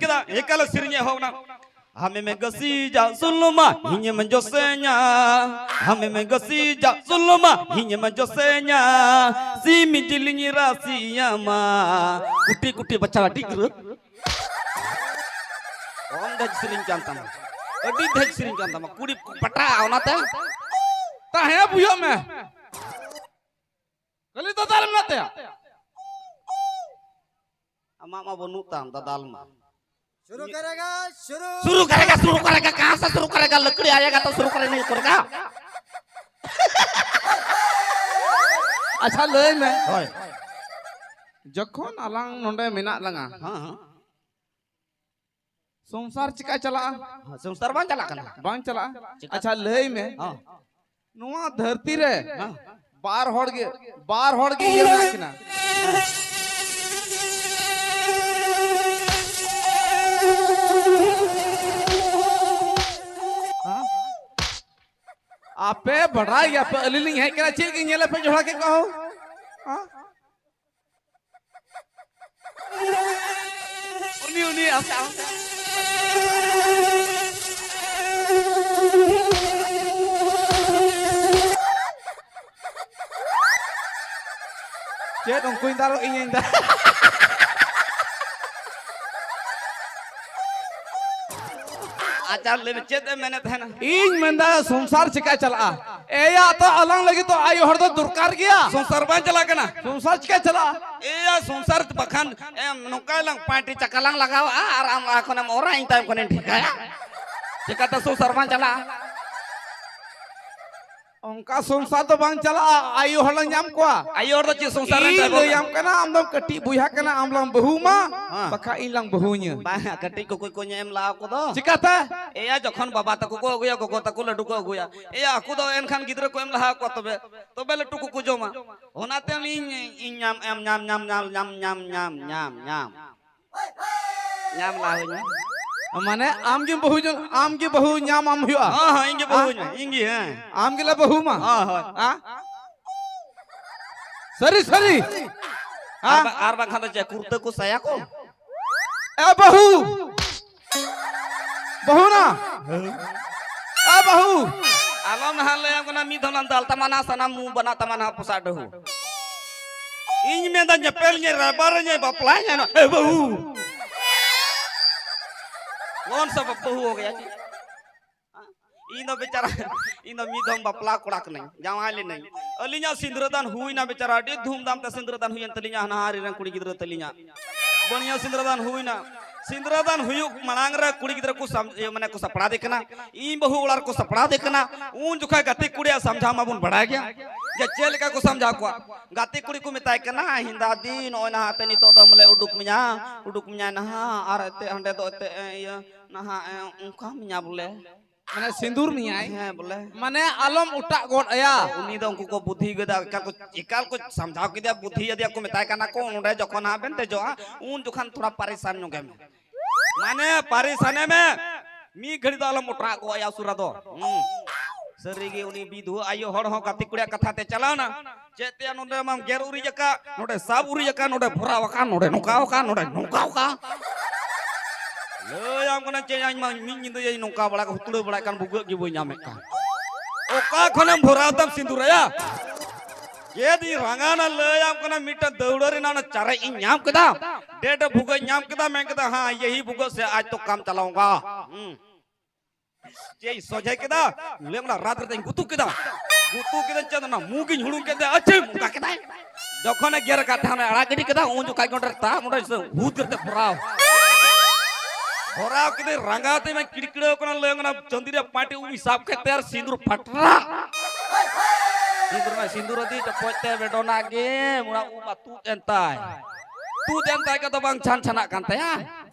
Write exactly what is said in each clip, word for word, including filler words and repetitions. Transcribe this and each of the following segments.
ᱠᱮᱫᱟ, ᱮᱠᱟᱞᱮ ᱥᱮᱨᱮᱧ ᱮᱦᱚᱵ ᱮᱱᱟ᱾ ᱟᱢᱮᱢ ᱜᱟᱹᱥᱤᱡᱟ ᱥᱩᱞᱢᱟ, ᱤᱧᱮᱢ ᱡᱚᱥᱮᱧᱟ᱾ ᱟᱢᱮᱢ ᱜᱟᱹᱥᱤᱡᱟ ᱥᱩᱞᱢᱟ, ᱤᱧᱮᱢ ᱡᱚᱥᱮᱧᱟ᱾ ᱥᱤᱢ ᱡᱤᱞᱤᱧ ᱨᱟᱥᱤᱭᱟᱢᱟ᱾ ᱠᱩᱴᱤ ᱠᱩᱴᱤ ᱵᱟᱪᱷᱟ ᱟᱹᱰᱤ ᱜᱤᱨᱟᱹ᱾ ᱠᱚᱢ ᱫᱷᱮᱡ ᱥᱮᱨᱮᱧ ᱠᱟᱱ ᱛᱟᱢᱟ, ᱟᱹᱰᱤ ᱫᱷᱮᱡ ᱥᱮᱨᱮᱧ ᱠᱟᱱ ᱛᱟᱢᱟ᱾ ᱠᱩᱲᱤ ᱯᱟᱴᱟ ᱚᱱᱟᱛᱮ᱾ ᱛᱟᱦᱮᱸ ᱵᱩᱭᱟᱹᱜ ᱢᱮ᱾ ᱠᱷᱟᱹᱞᱤ ᱫᱟᱫᱟᱞ ᱢᱮᱱᱟᱜ ᱛᱟᱭᱟ᱾ ᱟᱢᱟᱜ ᱢᱟ ᱵᱟᱹᱱᱩᱜ ᱛᱟᱢ ᱫᱟᱫᱟᱞ ᱢᱟ᱾ शुरू करेगा, शुरू। शुरू करेगा, शुरू करेगा, कहाँ से शुरू करेगा? लकड़ी आएगा तो शुरू करने नहीं करेगा। ᱟᱪᱪᱷᱟ, ᱞᱟᱹᱭ ᱢᱮ᱾ ᱦᱳᱭ᱾ ᱡᱚᱠᱷᱚᱱ ᱟᱞᱟᱝ ᱱᱚᱰᱮ ᱢᱮᱱᱟᱜ ᱞᱟᱝᱟ, ᱦᱮᱸ, ᱦᱮᱸ᱾ ᱥᱚᱝᱥᱟᱨ ᱪᱤᱠᱟ ᱪᱟᱞᱟᱜᱼᱟ? ᱦᱮᱸ, ᱥᱚᱝᱥᱟᱨ ᱵᱟᱝ ᱪᱟᱞᱟᱜ ᱠᱟᱱᱟ᱾ ᱵᱟᱝ ᱪᱟᱞᱟᱜᱼᱟ? ᱪᱤᱠᱟ? ᱟᱪᱪᱷᱟ, ᱞᱟᱹᱭ ᱢᱮ᱾ ᱦᱮᱸ᱾ ᱱᱚᱣᱟ ᱫᱷᱟᱹᱨᱛᱤ ᱨᱮ ᱦᱮᱸ᱾ ᱵᱟᱨ ᱦᱚᱲ ᱜᱮ, ᱵᱟᱨ ᱦᱚᱲ ᱜᱮ ᱤᱭᱟᱹ ᱢᱮᱱᱟᱜ ᱠᱤᱱᱟ᱾ ᱦᱮᱸ? ᱟᱯᱮ ᱵᱟᱰᱟᱭ ᱜᱮᱭᱟᱯᱮ, ᱟᱹᱞᱤᱧ ᱞᱤᱧ ᱦᱮᱡ ᱠᱟᱱᱟ, ᱪᱮᱫ ᱜᱮ ᱧᱮᱞ ᱯᱮ ᱡᱚᱲᱟ ᱠᱮᱫ ᱠᱚᱣᱟ ᱦᱳ? ᱦᱮᱸ? ᱩᱱᱤ, ᱩᱱᱤ, ᱟᱥᱮ, ᱟᱥᱮ᱾ ᱪᱮᱫ ᱩᱱᱠᱩᱧ ᱫᱟᱞ, ᱤᱧᱤᱧ ᱫᱟᱞ᱾ ᱟᱪᱪᱷᱟ, ᱞᱟᱹᱭ ᱢᱮ, ᱪᱮᱫ ᱮᱢ ᱢᱮᱱᱮᱫ ᱛᱟᱦᱮᱱᱟ? ᱤᱧ ᱢᱮᱱᱫᱟ, ᱥᱚᱝᱥᱟᱨ ᱪᱮᱠᱟ ᱪᱟᱞᱟᱜᱼᱟ? ᱮᱭᱟ, ᱛᱚ ᱟᱞᱟᱝ ᱞᱟᱹᱜᱤᱫ ᱛᱚ ᱟᱭᱳ ᱦᱚᱲ ᱫᱚ ᱫᱚᱨᱠᱟᱨ ᱜᱮᱭᱟ᱾ ᱥᱚᱝᱥᱟᱨ ᱵᱟᱝ ᱪᱟᱞᱟᱜ ᱠᱟᱱᱟ᱾ ᱥᱚᱝᱥᱟᱨ ᱪᱮᱠᱟ ᱪᱟᱞᱟᱜᱼᱟ? ᱮᱭᱟ, ᱥᱚᱝᱥᱟᱨ ᱵᱟᱠᱷᱟᱱ ᱮᱢ, ᱱᱚᱝᱠᱟ ᱞᱟᱝ ᱯᱟᱸᱴᱤ ᱪᱟᱠᱟ ᱞᱟᱝ ᱞᱟᱜᱟᱣᱟ ᱟᱨ ᱟᱢ ᱞᱟᱦᱟ ᱠᱷᱚᱱᱮᱢ ᱚᱨᱟ, ᱤᱧ ᱛᱟᱭᱚᱢ ᱠᱷᱚᱱᱤᱧ ᱰᱷᱮᱠᱟᱭᱟ᱾ ᱪᱮᱠᱟᱛᱮ ᱥᱚᱝᱥᱟᱨ ᱵᱟᱝ ᱪᱟᱞᱟᱜᱼᱟ? ᱚᱱᱠᱟ ᱥᱚᱝᱥᱟᱨ ᱫᱚ ᱵᱟᱝ ᱪᱟᱞᱟᱜᱼᱟ, ᱟᱭᱳ ᱦᱚᱲ ᱞᱟᱝ ᱧᱟᱢ ᱠᱚᱣᱟ᱾ ᱟᱭᱳ ᱦᱚᱲ ᱫᱚ ᱪᱮᱫ ᱥᱚᱝᱥᱟᱨ ᱨᱮᱱ ᱤᱧ driver ᱞᱟᱹᱭᱟᱢ ᱠᱟᱱᱟ, ᱟᱢ ᱫᱚᱢ ᱠᱟᱹᱴᱤᱡ ᱵᱚᱭᱦᱟ ᱠᱟᱱᱟ, ᱟᱢ ᱞᱟᱝ ᱵᱟᱹᱦᱩ ᱢᱟ, ᱦᱮᱸ᱾ ᱵᱟᱠᱷᱟᱡ ᱤᱧ ᱞᱟᱝ ᱵᱟᱹᱦᱩᱧᱟ᱾ ᱵᱟᱝ, ᱠᱟᱹᱴᱤᱡ ᱠᱚᱠᱚ ᱠᱚ ᱧᱮ ᱮᱢ ᱞᱟᱦᱟ ᱠᱚᱫᱚ᱾ ᱪᱤᱠᱟᱛᱮ? ᱮᱭᱟ, ᱡᱚᱠᱷᱚᱱ ᱵᱟᱵᱟ ᱛᱟᱠᱚ ᱠᱚ ᱟᱹᱜᱩᱭᱟ, ᱜᱚᱜᱚ ᱛᱟᱠᱚ ᱞᱟᱹᱰᱩ ᱠᱚ ᱟᱹᱜᱩᱭᱟ, ᱮᱭᱟ, ᱟᱠᱚ ᱫᱚ ᱮᱱᱠᱷᱟᱱ ᱜᱤᱫᱽᱨᱟᱹ ᱠᱚ ᱮᱢ ᱞᱟᱦᱟ ᱠᱚᱣᱟ, ᱛᱚᱵᱮ, ᱛᱚᱵᱮ ᱞᱟᱹᱴᱩ ᱠᱚᱠᱚ ᱡᱚᱢᱟ᱾ ᱚᱱᱟᱛᱮ ᱤᱧ, ᱤᱧ ᱧᱟᱢ, ᱮᱢ, ᱧᱟᱢ, ᱧᱟᱢ᱾ ᱧᱟᱢ ᱞᱟᱦᱟ ᱦᱩᱭ ᱢᱮ᱾ ᱢᱟᱱᱮ ᱟᱢ ᱜᱮ ᱵᱟᱹᱦᱩ ᱡᱚᱝ, ᱟᱢ ᱜᱮ ᱵᱟᱹᱦᱩ ᱧᱟᱢ ᱟᱢ ᱦᱩᱭᱩᱜᱼᱟ᱾ ᱦᱚᱸ, ᱦᱚᱸ, ᱤᱧ ᱜᱮ ᱵᱟᱹᱦᱩ ᱦᱮᱸ? ᱤᱧ ᱜᱮ, ᱦᱮᱸ᱾ ᱟᱢ ᱜᱮᱞᱮ ᱵᱟᱹᱦᱩ ᱢᱟ᱾ ᱦᱚᱸ, ᱦᱚᱸ᱾ ᱦᱮᱸ? ᱥᱟᱹᱨᱤ, ᱥᱟᱹᱨᱤ᱾ ᱟᱨ ᱦᱮᱸ? ᱵᱟ-, ᱟᱨ ᱵᱟᱝᱠᱷᱟᱱ ᱫᱚ ᱪᱮᱫ, ᱠᱩᱨᱛᱟᱹ ᱠᱚ, ᱥᱟᱭᱟ ᱠᱚ? ᱮ ᱵᱟᱹᱦᱩ! ᱵᱟᱹᱦᱩ ᱱᱟ! ᱮ ᱵᱟᱹᱦᱩ! ᱟᱞᱚᱢ ᱱᱟᱦᱟᱜ ᱞᱟᱹᱭᱟᱢ ᱠᱟᱱᱟ, ᱢᱤᱫ ᱫᱷᱟᱣ ᱞᱟᱝ ᱫᱟᱞ ᱛᱟᱢᱟ ᱱᱟᱦᱟᱜ, ᱥᱟᱱᱟᱢ ᱢᱩ ᱵᱟᱱᱟ ᱛᱟᱢᱟ ᱱᱟᱦᱟᱜ ᱯᱚᱥᱟᱜ ᱰᱟᱹᱦᱩ᱾ ᱤᱧ ᱢᱮᱱᱫᱟ ᱧᱮᱯᱮᱞ ᱧᱮ ᱨᱟᱭᱵᱟᱨ ᱧᱮ ᱵᱟᱯᱞᱟ ᱧᱮ ᱱᱟ᱾ ᱮ ᱵᱟᱹᱦᱩ! ᱠᱚᱱ ᱥᱟ ᱵᱟᱹᱦᱩ ᱦᱳ ᱜᱟᱭᱟ ᱡᱤ? ᱤᱧ ᱫᱚ ᱵᱮᱪᱟᱨᱟ, ᱤᱧ ᱫᱚ ᱢᱤᱫ ᱫᱷᱟᱣ ᱵᱟᱯᱞᱟ ᱠᱚᱲᱟ ᱠᱟᱹᱱᱟᱹᱧ, ᱡᱟᱶᱟᱭ ᱞᱮᱱᱟᱹᱧ᱾ ᱟᱹᱞᱤᱧᱟᱜ ᱥᱤᱸᱫᱽᱨᱟᱹ ᱫᱟᱱ ᱦᱩᱭᱱᱟ ᱵᱮᱪᱟᱨᱟ, ᱟᱹᱰᱤ ᱫᱷᱩᱢᱫᱷᱟᱢ ᱛᱮ ᱥᱤᱸᱫᱽᱨᱟᱹ ᱫᱟᱱ ᱦᱩᱭᱮᱱ ᱛᱟᱹᱞᱤᱧᱟ, ᱦᱟᱱᱦᱟᱨᱤ ᱨᱮᱱ ᱠᱩᱲᱤ ᱜᱤᱫᱽᱨᱟᱹ ᱛᱟᱹᱞᱤᱧᱟᱜ᱾ ᱵᱟᱹᱲᱤᱭᱟᱹ ᱥᱤᱸᱫᱽᱨᱟᱹ ᱫᱟᱱ ᱦᱩᱭᱱᱟ᱾ ᱥᱤᱸᱫᱽᱨᱟᱹ ᱫᱟᱱ ᱦᱩᱭᱩᱜ ᱢᱟᱲᱟᱝ ᱨᱮ ᱠᱩᱲᱤ ᱜᱤᱫᱽᱨᱟᱹ ᱠᱚ ᱥᱟᱢ-, ᱤᱭᱟᱹ, ᱢᱟᱱᱮ ᱠᱚ ᱥᱟᱯᱲᱟᱣ ᱫᱮ ᱠᱟᱱᱟ, ᱤᱧ ᱵᱟᱹᱦᱩ ᱚᱲᱟᱜ ᱨᱮᱠᱚ ᱥᱟᱯᱲᱟᱣ ᱫᱮ ᱠᱟᱱᱟ᱾ ᱩᱱ ᱡᱚᱠᱷᱟᱡ ᱜᱟᱛᱮ ᱠᱩᱲᱤᱭᱟᱜ ᱥᱟᱢᱡᱷᱟᱣ ᱢᱟᱵᱚᱱ ᱵᱟᱲᱟᱭ ᱜᱮᱭᱟ ᱡᱮ ᱪᱮᱫ ᱞᱮᱠᱟ ᱠᱚ ᱥᱟᱢᱡᱷᱟᱣ ᱠᱚᱣᱟ᱾ ᱜᱟᱛᱮ ᱠᱩᱲᱤ ᱠᱚ ᱢᱮᱛᱟᱭ ᱠᱟᱱᱟ, ᱦᱮᱸᱫᱟ ᱫᱤ, ᱱᱚᱜᱼᱚᱭ ᱱᱟᱦᱟᱜ ᱛᱮ ᱱᱤᱛᱚᱜ ᱫᱚ ᱵᱚᱞᱮ ᱩᱰᱩᱠ ᱢᱮᱭᱟ, ᱩᱰᱩᱠ ᱢᱮᱭᱟᱭ ᱱᱟᱦᱟᱜ, ᱟᱨ ᱮᱱᱛᱮ ᱦᱟᱸᱰᱮ ᱫᱚ ᱮᱱᱛᱮ, ᱮ, ᱤᱭᱟᱹ, ᱱᱟᱦᱟᱜ, ᱮ, ᱚᱱᱠᱟ ᱢᱮᱭᱟ ᱵᱚᱞᱮ᱾ ᱢᱟᱱᱮ ᱥᱤᱸᱫᱩᱨ ᱢᱮᱭᱟᱭ᱾ ᱦᱮᱸ, ᱵᱚᱞᱮ᱾ ᱢᱟᱱᱮ ᱟᱞᱚᱢ ᱚᱴᱟᱜ ᱜᱚᱫ ᱟᱭᱟ᱾ ᱩᱱᱤ ᱫᱚ ᱩᱱᱠᱩ ᱠᱚ ᱵᱩᱫᱷᱤ ᱜᱚᱫᱟ, ᱮᱠᱟᱞ ᱠᱚ, ᱮᱠᱟᱞ ᱠᱚ ᱥᱟᱢᱡᱷᱟᱣ ᱠᱮᱫᱮᱭᱟ, ᱵᱩᱫᱷᱤ ᱟᱫᱮᱭᱟ ᱠᱚ, ᱢᱮᱛᱟᱭ ᱠᱟᱱᱟ ᱠᱚ, ᱱᱚᱰᱮ ᱡᱚᱠᱷᱚᱱ ᱦᱟᱸᱜ ᱵᱮᱱ ᱫᱮᱡᱚᱜᱼᱟ, ᱩᱱ ᱡᱚᱠᱷᱚᱱ ᱛᱷᱚᱲᱟ ᱯᱟᱨᱤᱥᱟᱱ ᱧᱚᱜ ᱮᱢ᱾ ᱢᱟᱱᱮ ᱯᱟᱨᱤᱥᱟᱱᱮ ᱢᱮ, ᱢᱤᱫ ᱜᱷᱟᱹᱲᱤ ᱫᱚ ᱟᱞᱚᱢ ᱚᱴᱟᱜ ᱜᱚᱫ ᱟᱭᱟ ᱩᱥᱩᱨᱟ ᱫᱚ᱾ ᱦᱩᱸ᱾ ᱥᱟᱹᱨᱤ ᱜᱮ ᱩᱱᱤ ᱵᱤᱫᱷᱩᱣᱟᱹ ᱟᱭᱳ ᱦᱚᱲ ᱦᱚᱸ ᱜᱟᱛᱮ ᱠᱩᱲᱤᱭᱟᱜ ᱠᱟᱛᱷᱟ ᱛᱮ ᱪᱟᱞᱟᱣ ᱱᱟ᱾ ᱪᱮᱫ ᱛᱮᱭᱟ ᱱᱚᱰᱮ ᱢᱟᱢ ᱜᱮᱨ ᱩᱨᱤᱡ ᱟᱠᱟᱫ, ᱱᱚᱰᱮ ᱥᱟᱵ ᱩᱨᱤᱡ ᱟᱠᱟᱫ, ᱱᱚᱰᱮ ᱵᱷᱚᱨᱟᱣ ᱟᱠᱟᱫ, ᱱᱚᱰᱮ ᱱᱚᱝᱠᱟᱣ ᱟᱠᱟᱫ, ᱱᱚᱰᱮ ᱱᱚᱝᱠᱟᱣ ᱟᱠᱟᱫ᱾ ᱞᱟᱹᱭᱟᱢ ᱠᱟᱱᱟ ᱪᱮᱫ, ᱤᱧ ᱢᱟ ᱢᱤᱫ ᱧᱤᱫᱟᱹ ᱤᱧ ᱱᱚᱝᱠᱟ ᱵᱟᱲᱟ ᱠᱟᱜ, ᱦᱩᱛᱲᱟᱹ ᱵᱟᱲᱟᱭ ᱠᱟᱱ ᱵᱷᱩᱜᱟᱹᱜ ᱜᱮ ᱵᱟᱹᱧ ᱧᱟᱢᱮᱫ ᱠᱟᱱ᱾ ᱚᱠᱟ ᱠᱷᱚᱱᱮᱢ ᱵᱷᱚᱨᱟᱣ ᱛᱟᱢ ᱥᱤᱸᱫᱩᱨᱟᱭᱟ? ᱪᱮᱫ ᱤᱧ ᱨᱟᱸᱜᱟᱣᱱᱟ ᱞᱟᱹᱭᱟᱢ ᱠᱟᱱᱟ, ᱢᱤᱫᱴᱟᱝ ᱫᱟᱹᱣᱲᱟᱹ ᱨᱮᱱᱟᱜ ᱚᱱᱟ ᱪᱟᱨᱮᱡ ᱤᱧ ᱧᱟᱢ ᱠᱮᱫᱟ, ᱰᱮᱰ ᱵᱷᱩᱜᱟᱹᱜ ᱤᱧ ᱧᱟᱢ ᱠᱮᱫᱟ, ᱢᱮᱱ ᱠᱮᱫᱟ, ᱦᱮᱸ, ᱭᱮᱦᱤ ᱵᱷᱩᱜᱟᱹᱜ ᱥᱮ ᱟᱡ ᱛᱚ ᱠᱟᱢ ᱪᱟᱞᱟᱣᱜᱟ᱾ ᱦᱩᱸ᱾ ᱪᱮᱫ ᱤᱧ ᱥᱚᱡᱷᱮ ᱠᱮᱫᱟ, ᱞᱮ ᱚᱱᱟ ᱨᱟᱛ ᱨᱮ ᱤᱧ ᱜᱩᱛᱩ ᱠᱮᱫᱟ᱾ ᱜᱩᱛᱩ ᱠᱮᱫᱟ ᱪᱮᱫ, ᱚᱱᱟ ᱢᱩ ᱜᱤᱧ ᱦᱩᱲᱩᱝ ᱠᱮᱫ ᱛᱮ, ᱟᱪᱪᱷᱟ, ᱢᱚᱸᱜᱟ ᱠᱮᱫᱟᱭ᱾ ᱡᱚᱠᱷᱚᱱᱮ ᱜᱮᱨ ᱟᱠᱟᱫ ᱛᱟᱦᱮᱸ, ᱚᱱᱟ ᱟᱲᱟᱜ ᱜᱤᱰᱤ ᱠᱮᱫᱟ, ᱩᱱ ᱡᱚᱠᱷᱟᱡ ᱜᱮ ᱚᱸᱰᱮ ᱛᱟᱵ, ᱚᱸᱰᱮ ᱥᱮ ᱦᱩᱫ ᱠᱟᱛᱮ ᱵᱷᱚᱨᱟᱣ᱾ ᱵᱷᱚᱨᱟᱣ ᱠᱮᱫᱟᱹᱧ, ᱨᱟᱸᱜᱟᱣ ᱛᱮ ᱢᱟ ᱠᱤᱲᱠᱤᱲᱟᱹᱣ ᱠᱟᱱᱟ, ᱞᱟᱹᱭ ᱠᱟᱱᱟ, ᱪᱟᱸᱫᱤ ᱨᱮᱭᱟᱜ ᱯᱟᱴᱤ ᱩᱵ ᱤᱧ ᱥᱟᱵ ᱠᱮᱫ ᱛᱮ ᱟᱨ ᱥᱤᱸᱫᱩᱨ ᱯᱟᱴᱨᱟ᱾ ᱥᱤᱸᱫᱩᱨ ᱢᱟ ᱥᱤᱸᱫᱩᱨ ᱟᱫᱤ ᱪᱚᱯᱚᱡ ᱛᱮ ᱵᱮᱰᱚᱱᱟᱜ ᱜᱮ, ᱚᱱᱟ ᱩᱵ ᱢᱟ ᱛᱩᱫ ᱮᱱ ᱛᱟᱭ᱾ ᱛᱩᱫ ᱮᱱ ᱛᱟᱭ ᱠᱷᱟᱡ ᱫᱚ ᱵᱟᱝ ᱪᱷᱟᱱ ᱪᱷᱟᱱᱟᱜ ᱠᱟᱱ ᱛᱟᱭᱟ᱾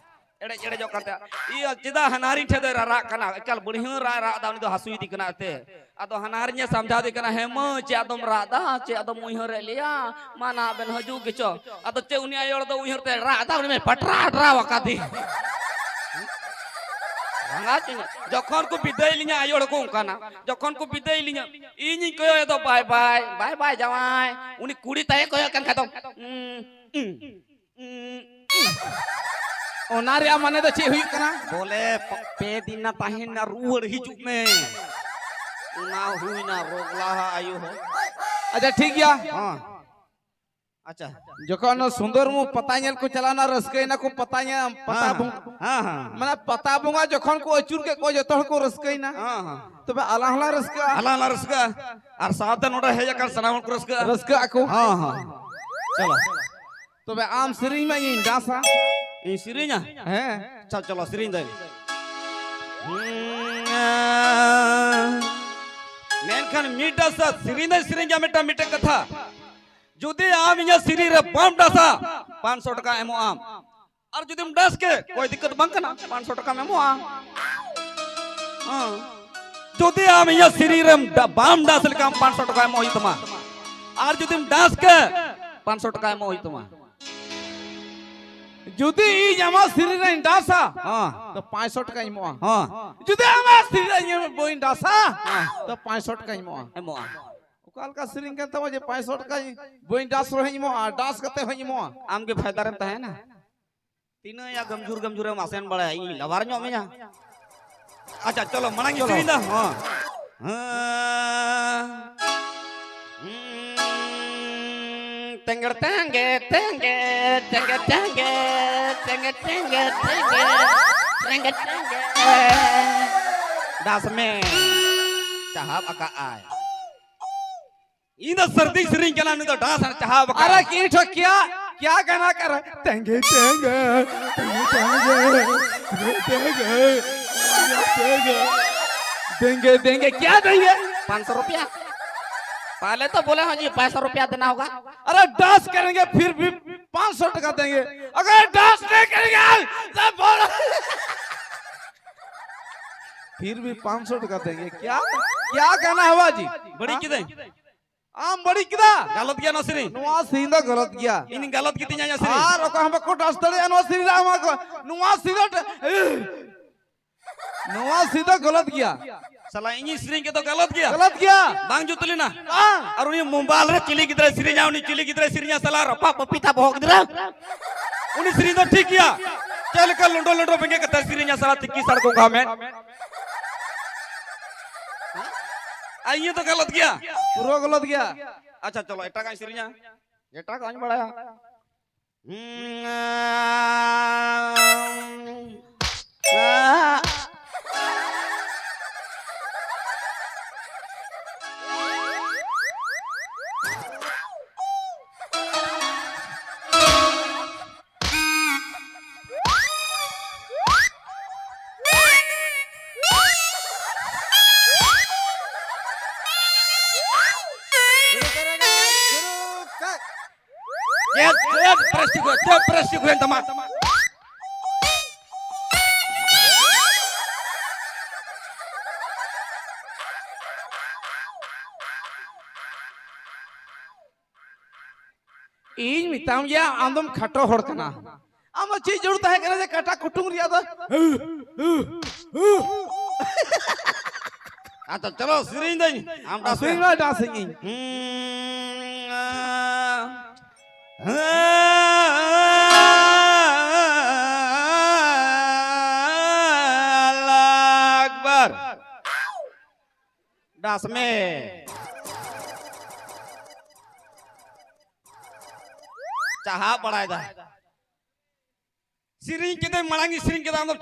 ᱮᱲᱮᱡ ᱮᱲᱮᱡᱚᱜ ᱠᱟᱱ ᱛᱟᱭᱟ᱾ ᱤᱭᱟᱹ, ᱪᱮᱫᱟᱜ ᱦᱟᱱᱦᱟᱨᱤᱧ ᱴᱷᱮᱡ ᱫᱚᱭ ᱨᱟᱨᱟᱜ ᱠᱟᱱᱟ? ᱮᱠᱟᱞ ᱵᱟᱹᱲᱦᱤᱭᱟᱹ ᱨᱟᱜ ᱨᱟᱜ ᱫᱟ, ᱩᱱᱤ ᱫᱚ ᱦᱟᱹᱥᱩᱭᱮᱫᱮ ᱠᱟᱱᱟ ᱮᱱᱛᱮ᱾ ᱟᱫᱚ ᱦᱟᱱᱦᱟᱨᱤᱧ ᱮ ᱥᱟᱢᱡᱷᱟᱣ ᱫᱮ ᱠᱟᱱᱟ, "ᱦᱮᱸ ᱢᱟᱹᱭ, ᱪᱮᱫ ᱟᱫᱚᱢ ᱨᱟᱜ ᱫᱟ? ᱪᱮᱫ ᱟᱫᱚᱢ ᱩᱭᱦᱟᱹᱨᱮᱫ ᱞᱮᱭᱟ? ᱢᱟ ᱱᱟᱦᱟᱜ ᱵᱮᱱ ᱦᱤᱡᱩᱜ ᱜᱮᱪᱚ᱾" ᱟᱫᱚ ᱪᱮᱫ ᱩᱱᱤ ᱟᱭᱳ ᱦᱚᱲ ᱫᱚ ᱩᱭᱦᱟᱹᱨ ᱛᱮ ᱨᱟᱜ ᱫᱟ, ᱩᱱᱤ ᱢᱟᱭ ᱯᱟᱴᱨᱟ ᱟᱰᱨᱟᱣ ᱟᱠᱟᱫᱮ᱾ ᱨᱟᱸᱜᱟᱣ ᱪᱚᱧ, ᱡᱚᱠᱷᱚᱱ ᱠᱚ ᱵᱤᱫᱟᱹᱭ ᱞᱤᱧᱟ ᱟᱭᱳ ᱦᱚᱲ ᱠᱚ ᱚᱱᱠᱟᱱᱟ, ᱡᱚᱠᱷᱚᱱ ᱠᱚ ᱵᱤᱫᱟᱹᱭ ᱞᱤᱧᱟ, ᱤᱧᱤᱧ ᱠᱚᱭᱚᱜ ᱮᱫᱟ, "ᱵᱟᱭ ᱵᱟᱭ, ᱵᱟᱭ ᱵᱟᱭ ᱡᱟᱶᱟᱭ᱾" ᱩᱱᱤ ᱠᱩᱲᱤ ᱛᱟᱭᱮ ᱠᱚᱭᱚᱜ ᱠᱟᱱ ᱠᱷᱟᱡ ᱫᱚ, ᱩᱸ, ᱩᱸ, ᱩᱸ᱾ ᱚᱱᱟ ᱨᱮᱭᱟᱜ ᱢᱟᱱᱮ ᱫᱚ ᱪᱮᱫ ᱦᱩᱭᱩᱜ ᱠᱟᱱᱟ? ᱵᱚᱞᱮ, ᱯᱮ ᱫᱤᱱ ᱱᱟ ᱛᱟᱦᱮᱱ ᱱᱟ, ᱨᱩᱣᱟᱹᱲ ᱦᱤᱡᱩᱜ ᱢᱮ᱾ ᱚᱱᱟ ᱦᱩᱭᱱᱟ ᱨᱳᱜᱽ ᱞᱟᱦᱟ ᱟᱭᱳ ᱦᱚᱲ᱾ ᱟᱪᱪᱷᱟ, ᱴᱷᱤᱠ ᱜᱮᱭᱟ᱾ ᱦᱮᱸ᱾ ᱟᱪᱪᱷᱟ᱾ ᱡᱚᱠᱷᱚᱱ ᱥᱩᱱᱫᱚᱨ ᱢᱩ ᱯᱟᱛᱟ ᱧᱮᱞ ᱠᱚ ᱪᱟᱞᱟᱣᱱᱟ, ᱨᱟᱹᱥᱠᱟᱹᱭᱮᱱᱟ ᱠᱚ ᱯᱟᱛᱟ ᱧᱮᱞ, ᱯᱟᱛᱟ ᱦᱮᱸ, ᱵᱚᱸᱜᱟ᱾ ᱦᱮᱸ, ᱦᱮᱸ᱾ ᱢᱟᱱᱮ ᱯᱟᱛᱟ ᱵᱚᱸᱜᱟ ᱡᱚᱠᱷᱚᱱ ᱠᱚ ᱟᱹᱪᱩᱨ ᱠᱮᱫ ᱠᱚᱣᱟ, ᱡᱚᱛᱚ ᱦᱚᱲ ᱠᱚ ᱨᱟᱹᱥᱠᱟᱹᱭᱮᱱᱟ᱾ ᱦᱮᱸ, ᱦᱮᱸ᱾ ᱛᱚᱵᱮ ᱟᱞᱟᱝ ᱦᱚᱸᱞᱟᱝ ᱨᱟᱹᱥᱠᱟᱹᱜᱼᱟ᱾ ᱟᱞᱟᱝ ᱦᱚᱸᱞᱟᱝ ᱨᱟᱹᱥᱠᱟᱹᱜᱼᱟ᱾ ᱟᱨ ᱥᱟᱶᱛᱮ ᱱᱚᱰᱮ ᱦᱮᱡ ᱟᱠᱟᱱ ᱥᱟᱱᱟᱢ ᱦᱚᱲ ᱠᱚ ᱨᱟᱹᱥᱠᱟᱹᱜᱼᱟ᱾ ᱨᱟᱹᱥᱠᱟᱹᱜ ᱟᱠᱚ᱾ ᱦᱮᱸ, ᱦᱮᱸ᱾ ᱪᱚᱞᱚ᱾ ᱛᱚᱵᱮ ᱟᱢ ᱥᱮᱨᱮᱧ ᱢᱮ, ᱤᱧ ᱰᱟᱱᱥᱟ᱾ ᱤᱧ ᱥᱮᱨᱮᱧᱟ? ᱦᱮᱸ᱾ ᱟᱪᱪᱷᱟ, ᱪᱚᱞᱚ, ᱥᱮᱨᱮᱧ ᱫᱟᱹᱧ᱾ ᱢᱮᱱᱠᱷᱟᱱ ᱢᱤᱫᱴᱟᱝ ᱥᱮᱨᱮᱧ ᱫᱚᱧ ᱥᱮᱨᱮᱧᱟ, ᱢᱤᱫᱴᱟᱝ, ᱢᱤᱫᱴᱟᱝ ᱠᱟᱛᱷᱟ᱾ ᱡᱩᱫᱤ ᱟᱢ ᱤᱧᱟᱹᱜ ᱥᱮᱨᱮᱧ ᱨᱮ ᱵᱟᱢ ᱰᱟᱱᱥᱟ, ᱯᱟᱸᱪᱥᱚ ᱴᱟᱠᱟ ᱮᱢᱚᱜ ᱟᱢ᱾ ᱟᱨ ᱡᱩᱫᱤᱢ ᱰᱟᱱᱥ ᱠᱮ, ᱠᱳᱭ ᱫᱤᱠᱠᱟᱛ ᱵᱟᱝ ᱠᱟᱱᱟ, ᱯᱟᱸᱪᱥᱚ ᱴᱟᱠᱟᱢ ᱮᱢᱚᱜᱼᱟ᱾ ᱦᱮᱸ᱾ ᱡᱩᱫᱤ ᱟᱢ ᱤᱧᱟᱹᱜ ᱥᱮᱨᱮᱧ ᱨᱮᱢ ᱰᱟ-, ᱵᱟᱢ ᱰᱟᱱᱥ ᱞᱮᱠᱷᱟᱱ, ᱯᱟᱸᱪᱥᱚ ᱴᱟᱠᱟ ᱮᱢᱚᱜ ᱦᱩᱭᱩᱜ ᱛᱟᱢᱟ᱾ ᱟᱨ ᱡᱩᱫᱤᱢ ᱰᱟᱱᱥ ᱠᱮ, ᱯᱟᱸᱪᱥᱚ ᱴᱟᱠᱟ ᱮᱢᱚᱜ ᱦᱩᱭᱩᱜ ᱛᱟᱢᱟ᱾ ᱡᱩᱫᱤ ᱤᱧ ᱟᱢᱟᱜ ᱥᱮᱨᱮᱧ ᱨᱮᱧ ᱰᱟᱱᱥᱟ, ᱦᱮᱸ᱾ ᱛᱚ ᱯᱟᱸᱪᱥᱚ ᱴᱟᱠᱟᱧ ᱮᱢᱚᱜᱼᱟ᱾ ᱦᱮᱸ᱾ ᱡᱩᱫᱤ ᱟᱢᱟᱜ ᱥᱮᱨᱮᱧ ᱨᱮ ᱤᱧ ᱵᱟᱹᱧ ᱰᱟᱱᱥᱟ, ᱦᱮᱸ᱾ ᱛᱚ ᱯᱟᱸᱪᱥᱚ ᱴᱟᱠᱟᱧ ᱮᱢᱚᱜᱼᱟ᱾ ᱮᱢᱚᱜᱼᱟ᱾ ᱚᱠᱟ ᱞᱮᱠᱟ ᱥᱮᱨᱮᱧ ᱠᱟᱱ ᱛᱟᱢᱟ ᱡᱮ ᱯᱟᱸᱪᱥᱚ ᱴᱟᱠᱟᱧ ᱵᱟᱹᱧ ᱰᱟᱱᱥ ᱨᱮᱦᱚᱸᱧ ᱮᱢᱚᱜᱼᱟ, ᱰᱟᱱᱥ ᱠᱟᱛᱮ ᱦᱚᱸᱧ ᱮᱢᱚᱜᱼᱟ? ᱟᱢ ᱜᱮ ᱯᱷᱟᱭᱫᱟ ᱨᱮᱢ ᱛᱟᱦᱮᱱᱟ᱾ ᱛᱤᱱᱟᱹᱜ ᱭᱟ ᱜᱟᱢᱡᱩᱨ ᱜᱟᱢᱡᱩᱨᱮᱢ ᱟᱥᱮᱱ ᱵᱟᱲᱟᱭᱟ, ᱤᱧ ᱞᱟᱵᱟᱨ ᱧᱚᱜ ᱢᱮᱭᱟ᱾ ᱟᱪᱪᱷᱟ, ᱪᱚᱞᱚ, ᱢᱟᱲᱟᱝ ᱤᱧ ᱪᱚᱞᱚ᱾ ᱥᱮᱨᱮᱧ ᱫᱟ, ᱦᱚᱸ᱾ ᱦᱮᱸ᱾ ᱦᱩᱸ, ᱛᱮᱸᱜᱮᱲ ᱛᱮᱸᱜᱮ, ᱛᱮᱸᱜᱮ, ᱛᱮᱸᱜᱮ, ᱛᱮᱸᱜᱮ, ᱛᱮᱸᱜᱮ, ᱛᱮᱸᱜᱮ, ᱛᱮᱸᱜᱮ, ᱛᱮᱸᱜᱮ, ᱛᱮᱸᱜᱮ᱾ ᱰᱟᱥ ᱢᱮ᱾ ᱪᱟᱦᱟᱵ ᱟᱠᱟᱜᱼᱟᱭ᱾ ᱤᱧ ᱫᱚ ᱥᱟᱹᱨᱫᱤ ᱥᱮᱨᱮᱧ ᱠᱟᱱᱟ, ᱱᱩᱭ ᱫᱚ ᱰᱟᱱᱥ ᱟᱨ ᱪᱟᱦᱟᱣ ᱵᱟᱠᱷᱟᱱ᱾ अरे कीठो क्या, क्या गाना कर रहा है? तेंगे तेंगे, तेंगे तेंगे, तेंगे तेंगे, देंगे देंगे, क्या देंगे? पाँच सौ रुपया। पहले तो बोले हो जी, पाँच सौ रुपया देना होगा। अरे डांस करेंगे फिर भी पाँच सौ टका देंगे, अगर डांस नहीं करेंगे तो बोलो। फिर भी पाँच सौ टका देंगे। क्या, क्या गाना हुआ जी? ᱵᱟᱹᱲᱤᱡ ᱠᱤᱫᱟᱹᱧ? ᱟᱢ ᱵᱟᱹᱲᱤᱡ ᱠᱮᱫᱟ᱾ ᱜᱟᱞᱚᱛ ᱜᱮᱭᱟ ᱱᱚᱣᱟ ᱥᱮᱨᱮᱧ᱾ ᱱᱚᱣᱟ ᱥᱮᱨᱮᱧ ᱫᱚ ᱜᱟᱞᱚᱛ ᱜᱮᱭᱟ᱾ ᱤᱧ ᱜᱟᱞᱚᱛ ᱠᱤᱫᱤᱧᱟ ᱤᱧᱟᱹᱜ ᱥᱮᱨᱮᱧ᱾ ᱟᱨ ᱚᱠᱚᱭ ᱦᱚᱸ ᱵᱟᱠᱚ ᱰᱟᱥ ᱫᱟᱲᱮᱭᱟᱜᱼᱟ ᱱᱚᱣᱟ ᱥᱮᱨᱮᱧ ᱨᱮ᱾ ᱟᱢ ᱠᱚ, ᱱᱚᱣᱟ ᱥᱮᱨᱮᱧ ᱫᱚ, ᱱᱚᱣᱟ ᱥᱮᱨᱮᱧ ᱫᱚ ᱜᱟᱞᱚᱛ ᱜᱮᱭᱟ᱾ ᱥᱟᱞᱟ ᱤᱧᱤᱧ ᱥᱮᱨᱮᱧ ᱠᱮᱫ ᱫᱚ ᱜᱟᱞᱚᱛ ᱜᱮᱭᱟ? ᱜᱟᱞᱚᱛ ᱜᱮᱭᱟ᱾ ᱵᱟᱝ ᱡᱩᱛ ᱞᱮᱱᱟ? ᱵᱟᱝ᱾ ᱟᱨ ᱩᱱᱤ ᱢᱳᱵᱟᱭᱤᱞ ᱨᱮ ᱪᱤᱞᱤ ᱜᱤᱫᱽᱨᱟᱹᱭ ᱥᱮᱨᱮᱧᱟ, ᱩᱱᱤ ᱪᱤᱞᱤ ᱜᱤᱫᱽᱨᱟᱹᱭ ᱥᱮᱨᱮᱧᱟ, ᱥᱟᱞᱟ ᱨᱟᱯᱟᱜ ᱯᱟᱯᱤᱛᱟ ᱵᱚᱦᱚᱜ ᱜᱤᱫᱽᱨᱟᱹ᱾ ᱩᱱᱤ ᱥᱮᱨᱮᱧ ᱫᱚ ᱴᱷᱤᱠ ᱜᱮᱭᱟ᱾ ᱪᱮᱫ ᱞᱮᱠᱟ ᱞᱚᱸᱰᱚ ᱞᱚᱸᱰᱚ ᱵᱮᱸᱜᱮᱫ ᱠᱟᱛᱮ ᱥᱮᱨᱮᱧᱟ ᱥᱟᱞᱟ ᱛᱤᱠᱤ ᱥᱟᱲ ᱜᱚᱸᱜᱷᱟ ᱢᱮᱫ? ᱟᱨ ᱤᱧᱟᱹᱜ ᱫᱚ ᱜᱟᱞᱚᱛ ᱜᱮᱭᱟ᱾ ᱯᱩᱨᱟᱹ ᱜᱟᱞᱚᱛ ᱜᱮᱭᱟ᱾ ᱟᱪᱪᱷᱟ, ᱪᱚᱞᱚ ᱮᱴᱟᱜᱟᱜ ᱤᱧ ᱥᱮᱨᱮᱧᱟ᱾ ᱮᱴᱟᱜᱟᱜ ᱤᱧ ᱵᱟᱲᱟᱭᱟ᱾ ᱪᱮᱫ, ᱪᱮᱫ ᱯᱨᱮᱥᱴᱤᱠ ᱦᱩᱭᱮᱱ, ᱪᱮᱫ ᱯᱨᱮᱥᱴᱤᱠ ᱦᱩᱭᱮᱱ ᱛᱟᱢᱟ? ᱤᱧ ᱢᱮᱛᱟᱢ ᱜᱮᱭᱟ, ᱟᱢ ᱫᱚᱢ ᱠᱷᱟᱴᱚ ᱦᱚᱲ ᱠᱟᱱᱟ᱾ ᱟᱢ ᱫᱚ ᱪᱮᱫ ᱡᱟᱹᱨᱩᱲ ᱛᱟᱦᱮᱸ ᱠᱟᱱᱟ ᱡᱮ ᱠᱟᱴᱟ ᱠᱩᱴᱩᱝ ᱨᱮᱭᱟᱜ ᱫᱚ? ᱟᱫᱚ ᱪᱚᱞᱚ, ᱥᱮᱨᱮᱧ ᱫᱟᱹᱧ᱾ ᱟᱢ ᱰᱟᱥ ᱥᱮᱨᱮᱧ ᱢᱮ᱾ ᱢᱟ, ᱰᱟᱥ ᱤᱧ᱾ ᱦᱩᱸ, ᱟᱞᱞᱟᱦᱩ ᱟᱠᱵᱟᱨ᱾ ᱰᱟᱥ ᱢᱮ᱾ ᱪᱟᱦᱟᱵ ᱵᱟᱲᱟᱭᱮᱫᱟ᱾ ᱥᱮᱨᱮᱧ ᱠᱮᱫᱟᱹᱧ, ᱢᱟᱲᱟᱝ ᱤᱧ ᱥᱮᱨᱮᱧ ᱠᱮᱫᱟ, ᱟᱢ ᱫᱚ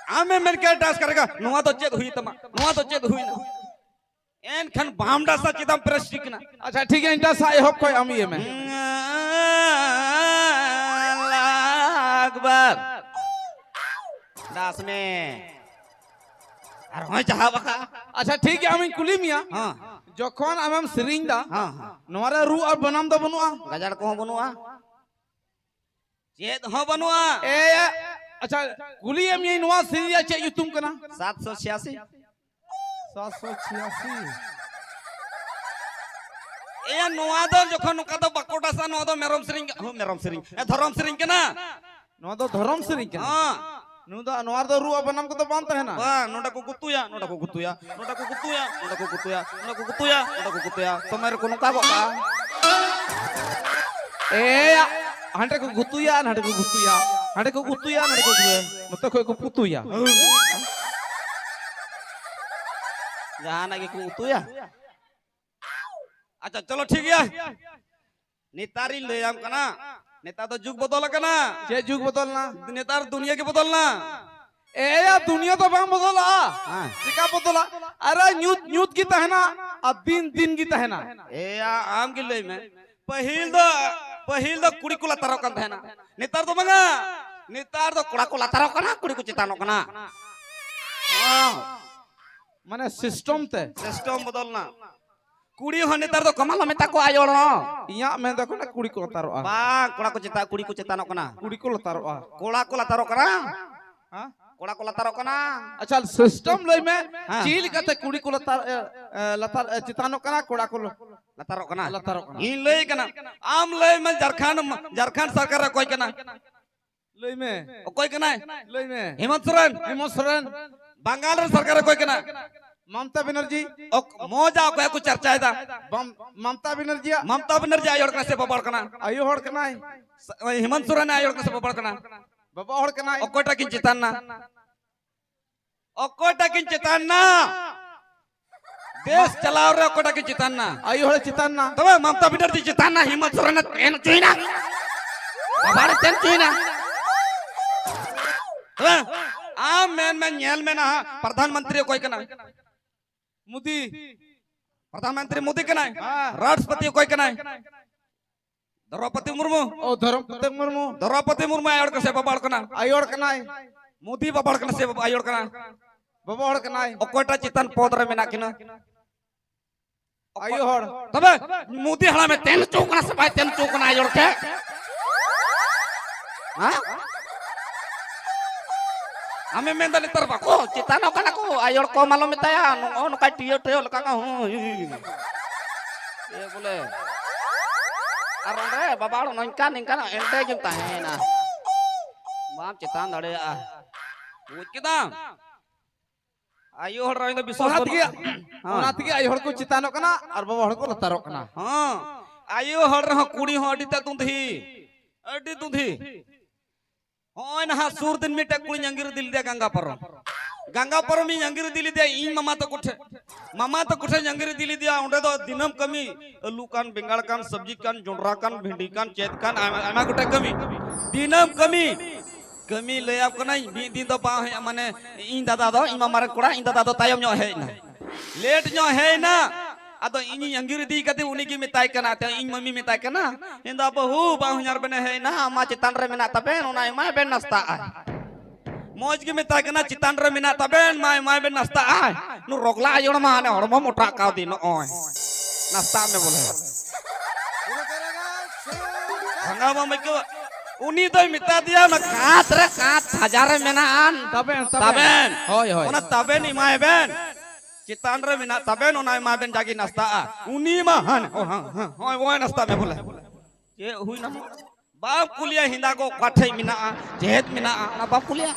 ᱟᱢᱮᱢ ᱢᱮᱱ ᱠᱮᱫᱟ ᱰᱟᱥ ᱠᱟᱨᱮᱜᱟ, ᱱᱚᱣᱟ ᱫᱚ ᱪᱮᱫ ᱦᱩᱭ ᱛᱟᱢᱟ? ᱱᱚᱣᱟ ᱫᱚ ᱪᱮᱫ ᱦᱩᱭᱱᱟ? ᱮᱱᱠᱷᱟᱱ ᱵᱟᱢ ᱰᱟᱥᱟ, ᱪᱮᱫᱟᱜ ᱯᱨᱮᱥᱴᱤᱠ ᱠᱟᱱᱟ? ᱟᱪᱪᱷᱟ, ᱴᱷᱤᱠ ᱜᱮᱭᱟ, ᱤᱧ ᱰᱟᱥᱟ ᱮᱦᱚᱵ ᱠᱷᱚᱡ ᱟᱢ ᱤᱭᱟᱹ ᱢᱮ᱾ ᱟᱞᱞᱟᱦᱩ ᱟᱠᱵᱟᱨ᱾ ᱰᱟᱥ ᱢᱮ᱾ ᱟᱨ ᱦᱚᱸᱭ ᱪᱟᱦᱟᱵ ᱟᱠᱟᱜᱼᱟ᱾ ᱟᱪᱪᱷᱟ, ᱴᱷᱤᱠ ᱜᱮᱭᱟ, ᱟᱢᱤᱧ ᱠᱩᱞᱤ ᱢᱮᱭᱟ᱾ ᱦᱮᱸ᱾ ᱡᱚᱠᱷᱚᱱ ᱟᱢᱮᱢ ᱥᱮᱨᱮᱧ ᱫᱟ, ᱦᱮᱸ, ᱦᱮᱸ᱾ ᱱᱚᱣᱟ ᱨᱮ ᱨᱩ ᱟᱨ ᱵᱟᱱᱟᱢ ᱫᱚ ᱵᱟᱹᱱᱩᱜᱼᱟ? ᱜᱟᱡᱟᱲ ᱠᱚᱦᱚᱸ ᱵᱟᱹᱱᱩᱜᱼᱟ᱾ ᱪᱮᱫ ᱦᱚᱸ ᱵᱟᱹᱱᱩᱜᱼᱟ᱾ ᱮ, ᱟᱪᱪᱷᱟ, ᱠᱩᱞᱤᱭᱮᱫ ᱢᱤᱭᱟᱹᱧ, ᱱᱚᱣᱟ ᱥᱮᱨᱮᱧ ᱨᱮᱭᱟᱜ ᱪᱮᱫ ᱧᱩᱛᱩᱢ ᱠᱟᱱᱟ? ᱥᱟᱛᱥᱚ ᱪᱷᱤᱭᱟᱥᱤ᱾ ᱥᱟᱛᱥᱚ ᱪᱷᱤᱭᱟᱥᱤ᱾ ᱮᱭᱟ, ᱱᱚᱣᱟ ᱫᱚ ᱡᱚᱠᱷᱚᱱ ᱱᱚᱝᱠᱟ ᱫᱚ ᱵᱟᱠᱚ ᱰᱟᱥᱟ, ᱱᱚᱣᱟ ᱫᱚ ᱢᱮᱨᱚᱢ ᱥᱮᱨᱮᱧ, ᱦᱚᱸ, ᱢᱮᱨᱚᱢ ᱥᱮᱨᱮᱧ, ᱮ, ᱫᱷᱚᱨᱚᱢ ᱥᱮᱨᱮᱧ ᱠᱟᱱᱟ᱾ ᱱᱚᱣᱟ ᱫᱚ ᱫᱷᱚᱨᱚᱢ ᱥᱮᱨᱮᱧ ᱠᱟᱱᱟ᱾ ᱦᱚᱸ᱾ ᱱᱚᱣᱟ ᱫᱚ, ᱱᱚᱣᱟ ᱨᱮᱫᱚ ᱨᱩ ᱟᱨ ᱵᱟᱱᱟᱢ ᱠᱚᱫᱚ ᱵᱟᱝ ᱛᱟᱦᱮᱱᱟ᱾ ᱵᱟᱝ, ᱱᱚᱰᱮ ᱠᱚ ᱜᱩᱛᱩᱭᱟ, ᱱᱚᱰᱮ ᱠᱚ ᱜᱩᱛᱩᱭᱟ, ᱱᱚᱰᱮ ᱠᱚ ᱜᱩᱛᱩᱭᱟ, ᱱᱚᱰᱮ ᱠᱚ ᱜᱩᱛᱩᱭᱟ, ᱱᱚᱰᱮ ᱠᱚ ᱜᱩᱛᱩᱭᱟ, ᱥᱚᱢᱚᱭ ᱨᱮᱠᱚ ᱱᱚᱝᱠᱟ ᱜᱚᱜ ᱠᱟᱜᱼᱟ᱾ ᱮᱭᱟ, ᱦᱟᱸᱰᱮ ᱠᱚ ᱜᱩᱛᱩᱭᱟ, ᱱᱟᱰᱮ ᱠᱚ ᱜᱩᱛᱩᱭᱟ, ᱦᱟᱸᱰᱮ ᱠᱚ ᱜᱩᱛᱩᱭᱟ, ᱱᱟᱰᱮ ᱠᱚ ᱜᱩᱛᱩᱭᱟ, ᱱᱚᱛᱮ ᱠᱷᱚᱡ ᱠᱚ ᱯᱩᱛᱩᱭᱟ᱾ ᱡᱟᱦᱟᱱᱟᱜ ᱜᱮᱠᱚ ᱩᱛᱩᱭᱟ᱾ ᱟᱪᱪᱷᱟ, ᱪᱚᱞᱚ, ᱴᱷᱤᱠ ᱜᱮᱭᱟ᱾ ᱱᱮᱛᱟᱨᱤᱧ ᱞᱟᱹᱭᱟᱢ ᱠᱟᱱᱟ, ᱱᱮᱛᱟᱨ ᱫᱚ ᱡᱩᱜᱽ ᱵᱚᱫᱚᱞ ᱟᱠᱟᱱᱟ᱾ ᱪᱮᱫ ᱡᱩᱜᱽ ᱵᱚᱫᱚᱞ ᱮᱱᱟ? ᱱᱮᱛᱟᱨ ᱫᱩᱱᱤᱭᱟᱹ ᱜᱮ ᱵᱚᱫᱚᱞ ᱮᱱᱟ᱾ ᱮᱭᱟ, ᱫᱩᱱᱤᱭᱟᱹ ᱫᱚ ᱵᱟᱝ ᱵᱚᱫᱚᱞᱚᱜᱼᱟ᱾ ᱦᱮᱸ᱾ ᱪᱮᱠᱟ ᱵᱚᱫᱚᱞᱟ? ᱟᱨᱮ, ᱧᱩᱛ ᱧᱩᱛ ᱜᱮ ᱛᱟᱦᱮᱱᱟ ᱟᱨ ᱫᱤᱱ ᱫᱤᱱ ᱜᱮ ᱛᱟᱦᱮᱱᱟ᱾ ᱮᱭᱟ, ᱟᱢ ᱜᱮ ᱞᱟᱹᱭ ᱢᱮ᱾ ᱯᱟᱹᱦᱤᱞ ᱫᱚ, ᱯᱟᱹᱦᱤᱞ ᱫᱚ ᱠᱩᱲᱤ ᱠᱚ ᱞᱟᱛᱟᱨᱚᱜ ᱠᱟᱱ ᱛᱟᱦᱮᱱᱟ, ᱱᱮᱛᱟᱨ ᱫᱚ ᱵᱟᱝᱟ᱾ ᱱᱮᱛᱟᱨ ᱫᱚ ᱠᱚᱲᱟ ᱠᱚ ᱞᱟᱛᱟᱨᱚᱜ ᱠᱟᱱᱟ, ᱠᱩᱲᱤ ᱠᱚ ᱪᱮᱛᱟᱱᱚᱜ ᱠᱟᱱᱟ᱾ ᱦᱮᱸ᱾ ᱢᱟᱱᱮ system ᱛᱮ᱾ System ᱵᱚᱫᱚᱞ ᱮᱱᱟ᱾ ᱠᱩᱲᱤ ᱦᱚᱸ ᱱᱮᱛᱟᱨ ᱫᱚ ᱠᱚᱢᱟᱞ ᱦᱚᱸ ᱢᱮᱛᱟ ᱠᱚᱣᱟ ᱟᱭᱳ ᱦᱚᱲ ᱦᱚᱸ᱾ ᱤᱧᱟᱜ ᱢᱮᱱ ᱫᱚ ᱠᱟᱱᱟ ᱠᱩᱲᱤ ᱠᱚ ᱞᱟᱛᱟᱨᱚᱜᱼᱟ᱾ ᱵᱟᱝ, ᱠᱚᱲᱟ ᱠᱚ ᱪᱮᱛᱟᱱ, ᱠᱩᱲᱤ ᱠᱚ ᱪᱮᱛᱟᱱᱚᱜ ᱠᱟᱱᱟ᱾ ᱠᱩᱲᱤ ᱠᱚ ᱞᱟᱛᱟᱨᱚᱜᱼᱟ᱾ ᱠᱚᱲᱟ ᱠᱚ ᱞᱟᱛᱟᱨᱚᱜ ᱠᱟᱱᱟ᱾ ᱦᱮᱸ? ᱠᱚᱲᱟ ᱠᱚ ᱞᱟᱛᱟᱨᱚᱜ ᱠᱟᱱᱟ᱾ ᱟᱪᱪᱷᱟ, system ᱞᱟᱹᱭ ᱢᱮ᱾ ᱦᱮᱸ᱾ ᱪᱮᱫ ᱞᱮᱠᱟᱛᱮ ᱠᱩᱲᱤ ᱠᱚ ᱞᱟᱛᱟᱨ, ᱮ, ᱮ, ᱞᱟᱛᱟᱨ, ᱮ, ᱪᱮᱛᱟᱱᱚᱜ ᱠᱟᱱᱟ, ᱠᱚᱲᱟ ᱠᱚ ᱞᱟᱛᱟᱨᱚᱜ ᱠᱟᱱᱟ᱾ ᱞᱟᱛᱟᱨᱚᱜ ᱠᱟᱱᱟ᱾ ᱤᱧ ᱞᱟᱹᱭ ᱠᱟᱱᱟ, ᱟᱢ ᱞᱟᱹᱭ ᱢᱮ, ᱡᱷᱟᱲᱠᱷᱚᱸᱰ, ᱡᱷᱟᱲᱠᱷᱚᱸᱰ ᱥᱚᱨᱠᱟᱨ ᱨᱮ ᱚᱠᱚᱭ ᱠᱟᱱᱟ? ᱞᱟᱹᱭ ᱢᱮ᱾ ᱚᱠᱚᱭ ᱠᱟᱱᱟᱭ? ᱞᱟᱹᱭ ᱢᱮ᱾ ᱦᱮᱢᱚᱱᱛ ᱥᱚᱨᱮᱱ᱾ ᱦᱮᱢᱚᱱᱛ ᱥᱚᱨᱮᱱ᱾ ᱵᱟᱝᱜᱟᱞ ᱨᱮ ᱥᱚᱨᱠᱟᱨ ᱚᱠᱚᱭ ᱠᱟᱱᱟ? ᱢᱚᱢᱛᱟ ᱵᱮᱱᱟᱨᱡᱤ᱾ ᱚᱠ-, ᱢᱚᱡᱟ ᱚᱠᱚᱭ ᱠᱚ ᱪᱟᱨᱪᱟᱭᱮᱫᱟ? ᱵᱟᱢ-, ᱢᱚᱢᱛᱟ ᱵᱮᱱᱟᱨᱡᱤᱭᱟᱜ᱾ ᱢᱚᱢᱛᱟ ᱵᱮᱱᱟᱨᱡᱤ ᱟᱭᱳ ᱦᱚᱲ ᱠᱟᱱᱟ ᱥᱮ ᱵᱟᱵᱟ ᱦᱚᱲ ᱠᱟᱱᱟ? ᱟᱭᱳ ᱦᱚᱲ ᱠᱟᱱᱟᱭ᱾ ᱥ-, ᱦᱮᱢᱚᱱᱛ ᱥᱚᱨᱮᱱ ᱟᱭᱳ ᱦᱚᱲ ᱠᱟᱱᱟ ᱥᱮ ᱵᱟᱵᱟ ᱦᱚᱲ ᱠᱟᱱᱟ? ᱵᱟᱵᱟ ᱦᱚᱲ ᱠᱟᱱᱟᱭ᱾ ᱚᱠᱚᱭᱴᱟᱜ ᱠᱤᱱ ᱪᱮᱛᱟᱱ ᱱᱟ? ᱚᱠᱚᱭᱴᱟᱜ ᱠᱤᱱ ᱪᱮᱛᱟᱱ ᱱᱟ? ᱫᱮᱥ ᱪᱟᱞᱟᱣ ᱨᱮ ᱚᱠᱚᱭᱴᱟᱜ ᱠᱤᱱ ᱪᱮᱛᱟᱱ ᱱᱟ? ᱟᱭᱳ ᱦᱚᱲ ᱪᱮᱛᱟᱱ ᱱᱟ᱾ ᱛᱚᱵᱮ ᱢᱚᱢᱛᱟ ᱵᱮᱱᱟᱨᱡᱤ ᱪᱮᱛᱟᱱ ᱱᱟ, ᱦᱮᱢᱚᱱᱛ ᱥᱚᱨᱮᱱ ᱮ ᱛᱮᱱ ᱦᱚᱪᱚᱭᱮᱱᱟ᱾ ᱵᱟᱵᱟ ᱨᱮ ᱛᱮᱱ ᱦᱚᱪᱚᱭᱮᱱᱟ᱾ ᱛᱚᱵᱮ ᱟᱢ ᱢᱮᱱ ᱢᱮ, ᱧᱮᱞ ᱢᱮ ᱱᱟᱦᱟᱜ, ᱯᱨᱚᱫᱷᱟᱱ ᱢᱚᱱᱛᱨᱤ ᱚᱠᱚᱭ ᱠᱟᱱᱟ? ᱢᱳᱫᱤ᱾ ᱯᱨᱚᱫᱷᱟᱱ ᱢᱚᱱᱛᱨᱤ ᱢᱳᱫᱤ ᱠᱟᱱᱟᱭ᱾ ᱦᱮᱸ᱾ ᱨᱟᱥᱴᱨᱚᱯᱚᱛᱤ ᱚᱠᱚᱭ ᱠᱟᱱᱟᱭ? ᱫᱨᱚᱯᱚᱫᱤ ᱢᱩᱨᱢᱩ᱾ ᱚ, ᱫᱨᱚᱯᱚᱫᱤ ᱢᱩᱨᱢᱩ᱾ ᱫᱨᱚᱯᱚᱫᱤ ᱢᱩᱨᱢᱩ ᱟᱭᱳ ᱦᱚᱲ ᱠᱟᱱᱟ ᱥᱮ ᱵᱟᱵᱟ ᱦᱚᱲ ᱠᱟᱱᱟ? ᱟᱭᱳ ᱦᱚᱲ ᱠᱟᱱᱟᱭ᱾ ᱢᱳᱫᱤ ᱵᱟᱵᱟ ᱦᱚᱲ ᱠᱟᱱᱟ ᱥᱮ ᱵᱟᱵᱟ, ᱟᱭᱳ ᱦᱚᱲ ᱠᱟᱱᱟ? ᱵᱟᱵᱟ ᱦᱚᱲ ᱠᱟᱱᱟᱭ᱾ ᱚᱠᱚᱭᱴᱟᱜ ᱪᱮᱛᱟᱱ ᱯᱚᱫ ᱨᱮ ᱢᱮᱱᱟᱜ ᱠᱤᱱᱟ? ᱟᱭᱳ ᱦᱚᱲ᱾ ᱛᱚᱵᱮ ᱢᱳᱫᱤ ᱦᱟᱲᱟᱢᱮ ᱛᱮᱱ ᱦᱚᱪᱚ ᱠᱟᱱᱟ ᱥᱮ ᱵᱟᱭ ᱛᱮᱱ ᱦᱚᱪᱚ ᱠᱟᱱᱟ ᱟᱭᱳ ᱦᱚᱲ ᱴᱷᱮᱱ? ᱦᱮᱸ? ᱟᱢᱮᱢ ᱢᱮᱱᱫᱟ ᱱᱮᱛᱟᱨ ᱵᱟᱠᱚ ᱪᱮᱛᱟᱱᱚᱜ ᱠᱟᱱᱟ ᱠᱚ, ᱟᱭᱳ ᱦᱚᱲ ᱠᱚ ᱟᱞᱚᱢ ᱢᱮᱛᱟᱭᱟ, ᱱᱚᱜᱼᱚ ᱱᱚᱝᱠᱟᱭ ᱴᱤᱭᱟᱹ ᱴᱤᱭᱟᱹ ᱞᱮᱠᱟ ᱠᱚ, ᱦᱩᱸ, ᱦᱩᱸ᱾ ᱮ ᱵᱚᱞᱮ᱾ ᱟᱨ ᱚᱸᱰᱮ ᱵᱟᱵᱟ ᱦᱚᱲ ᱱᱚᱝᱠᱟ ᱱᱤᱝᱠᱟ ᱮᱱᱛᱮ ᱜᱮᱢ ᱛᱟᱦᱮᱸᱭᱮᱱᱟ, ᱵᱟᱢ ᱪᱮᱛᱟᱱ ᱫᱟᱲᱮᱭᱟᱜᱼᱟ᱾ ᱵᱩᱡᱽ ᱠᱮᱫᱟᱢ? ᱟᱭᱳ ᱦᱚᱲ ᱨᱮ ᱫᱚ ᱵᱤᱥᱣᱟᱥ ᱚᱱᱟ ᱛᱮᱜᱮ, ᱵᱟᱹᱱᱩᱜᱼᱟ᱾ ᱦᱮᱸ᱾ ᱚᱱᱟ ᱛᱮᱜᱮ ᱟᱭᱳ ᱦᱚᱲ ᱠᱚ ᱪᱮᱛᱟᱱᱚᱜ ᱠᱟᱱᱟ ᱟᱨ ᱵᱟᱵᱟ ᱦᱚᱲ ᱠᱚ ᱞᱟᱛᱟᱨᱚᱜ ᱠᱟᱱᱟ᱾ ᱦᱮᱸ᱾ ᱟᱭᱳ ᱦᱚᱲ ᱨᱮᱦᱚᱸ ᱠᱩᱲᱤ ᱦᱚᱸ ᱟᱹᱰᱤ ᱛᱮᱫ ᱫᱩᱸᱫᱷᱤ, ᱟᱹᱰᱤ ᱫᱩᱸᱫᱷᱤ᱾ ᱦᱚᱸᱜᱼᱚᱭ ᱱᱟᱦᱟᱜ ᱥᱩᱨ ᱫᱤᱱ ᱢᱤᱫᱴᱮᱡ ᱠᱩᱲᱤᱧ ᱟᱸᱜᱤᱨ ᱤᱫᱤ ᱞᱮᱫᱮᱭᱟ ᱜᱟᱝᱜᱟ ᱯᱟᱨᱚᱢ᱾ ᱜᱟᱝᱜᱟ ᱯᱟᱨᱚᱢᱤᱧ ᱟᱸᱜᱤᱨ ᱤᱫᱤ ᱞᱮᱫᱮᱭᱟ ᱤᱧ ᱢᱟᱢᱟ ᱛᱟᱠᱚ ᱴᱷᱮᱱ᱾ ᱢᱟᱢᱟ ᱛᱟᱠᱚ ᱴᱷᱮᱱ ᱟᱸᱜᱤᱨ ᱤᱫᱤ ᱞᱮᱫᱮᱭᱟ, ᱚᱸᱰᱮ ᱫᱚ ᱫᱤᱱᱟᱹᱢ ᱠᱟᱹᱢᱤ, ᱟᱹᱞᱩ ᱠᱟᱱ, ᱵᱮᱸᱜᱟᱲ ᱠᱟᱱ, ᱥᱚᱵᱽᱡᱤ ᱠᱟᱱ, ᱡᱚᱸᱰᱨᱟ ᱠᱟᱱ, ᱵᱷᱤᱱᱰᱤ ᱠᱟᱱ, ᱪᱮᱫ ᱠᱟᱱ, ᱟᱭᱢᱟ, ᱟᱭᱢᱟ ᱜᱚᱴᱮᱡ ᱠᱟᱹᱢᱤ᱾ ᱫᱤᱱᱟᱹᱢ ᱠᱟᱹᱢᱤ, ᱠᱟᱹᱢᱤ ᱞᱟᱹᱭᱟᱢ ᱠᱟᱹᱱᱟᱹᱧ, ᱢᱤᱫ ᱫᱤᱱ ᱫᱚ ᱵᱟᱝ ᱦᱮᱡ, ᱢᱟᱱᱮ ᱤᱧ ᱫᱟᱫᱟ ᱫᱚ, ᱤᱧ ᱢᱟᱢᱟ ᱨᱮᱱ ᱠᱚᱲᱟ, ᱤᱧ ᱫᱟᱫᱟ ᱫᱚ ᱛᱟᱭᱚᱢ ᱧᱚᱜ ᱦᱮᱡ ᱮᱱᱟ, ᱞᱮᱴ ᱧᱚᱜ ᱦᱮᱡ ᱮᱱᱟ᱾ ᱟᱫᱚ ᱤᱧᱤᱧ ᱟᱸᱜᱤᱨ ᱤᱫᱤ ᱠᱟᱫᱮ, ᱩᱱᱤ ᱜᱮ ᱢᱮᱛᱟᱭ ᱠᱟᱱᱟ, ᱛᱮ ᱤᱧ ᱢᱟᱢᱤ ᱢᱮᱛᱟᱭ ᱠᱟᱱᱟ, ᱤᱧ ᱫᱚ, "ᱵᱟᱹᱦᱩ, ᱵᱟᱝ ᱦᱚᱧᱦᱟᱨ ᱵᱮᱱ ᱦᱮᱡ ᱮᱱᱟ, ᱟᱢ ᱢᱟ ᱪᱮᱛᱟᱱ ᱨᱮ ᱢᱮᱱᱟᱜ ᱛᱟᱵᱮᱱ, ᱚᱱᱟ ᱮᱢᱟᱭ ᱵᱮᱱ ᱱᱟᱥᱛᱟᱜᱼᱟ᱾" ᱢᱚᱡᱽ ᱜᱮ ᱢᱮᱛᱟᱭ ᱠᱟᱱᱟ, "ᱪᱮᱛᱟᱱ ᱨᱮ ᱢᱮᱱᱟᱜ ᱛᱟᱵᱮᱱ, ᱢᱟ ᱮᱢᱟᱭ ᱵᱮᱱ ᱱᱟᱥᱛᱟᱜᱼᱟ᱾" ᱱᱩ ᱨᱚᱜᱽᱞᱟ ᱟᱭᱳ ᱢᱟ ᱦᱟᱱᱮ ᱦᱚᱲᱢᱚ ᱢᱚᱴᱟ ᱠᱟᱣ ᱫᱤᱱ ᱱᱚᱜᱼᱚᱭ᱾ ᱱᱟᱥᱛᱟᱜ ᱢᱮ ᱵᱚᱞᱮ᱾ ᱵᱷᱟᱸᱜᱟᱣ ᱵᱟᱢ ᱟᱹᱭᱠᱟᱹᱣᱟ? ᱩᱱᱤ ᱫᱚᱭ ᱢᱮᱛᱟ ᱫᱮᱭᱟ, "ᱚᱱᱟ ᱠᱟᱸᱛ ᱨᱮ, ᱠᱟᱸᱛ ᱥᱟᱡᱟ ᱨᱮ ᱢᱮᱱᱟᱜ ᱟᱱ ᱛᱟᱵᱮᱱ, ᱛᱟᱵᱮᱱ᱾ ᱛᱟᱵᱮᱱ᱾ ᱦᱳᱭ, ᱦᱳᱭ᱾ ᱚᱱᱟ ᱛᱟᱵᱮᱱ ᱮᱢᱟᱭ ᱵᱮᱱ᱾ ᱪᱮᱛᱟᱱ ᱨᱮ ᱢᱮᱱᱟᱜ ᱛᱟᱵᱮᱱ, ᱚᱱᱟ ᱮᱢᱟᱭ ᱵᱮᱱ, ᱡᱟᱜᱮ ᱱᱟᱥᱛᱟᱜᱼᱟ᱾" ᱩᱱᱤ ᱢᱟ ᱦᱟᱱ, ᱚ, ᱦᱟᱱ, ᱦᱟᱱ, ᱦᱳᱭ, ᱦᱳᱭ, ᱱᱟᱥᱛᱟᱜ ᱢᱮ ᱵᱚᱞᱮ᱾ ᱪᱮᱫ ᱦᱩᱭᱱᱟ? ᱵᱟᱢ ᱠᱩᱞᱤᱭᱟ ᱦᱮᱸᱫᱟ ᱠᱚ ᱚᱠᱟ ᱴᱷᱮᱡ ᱢᱮᱱᱟᱜᱼᱟ, ᱪᱮᱫ ᱢᱮᱱᱟᱜᱼᱟ, ᱚᱱᱟ ᱵᱟᱢ ᱠᱩᱞᱤᱭᱟ᱾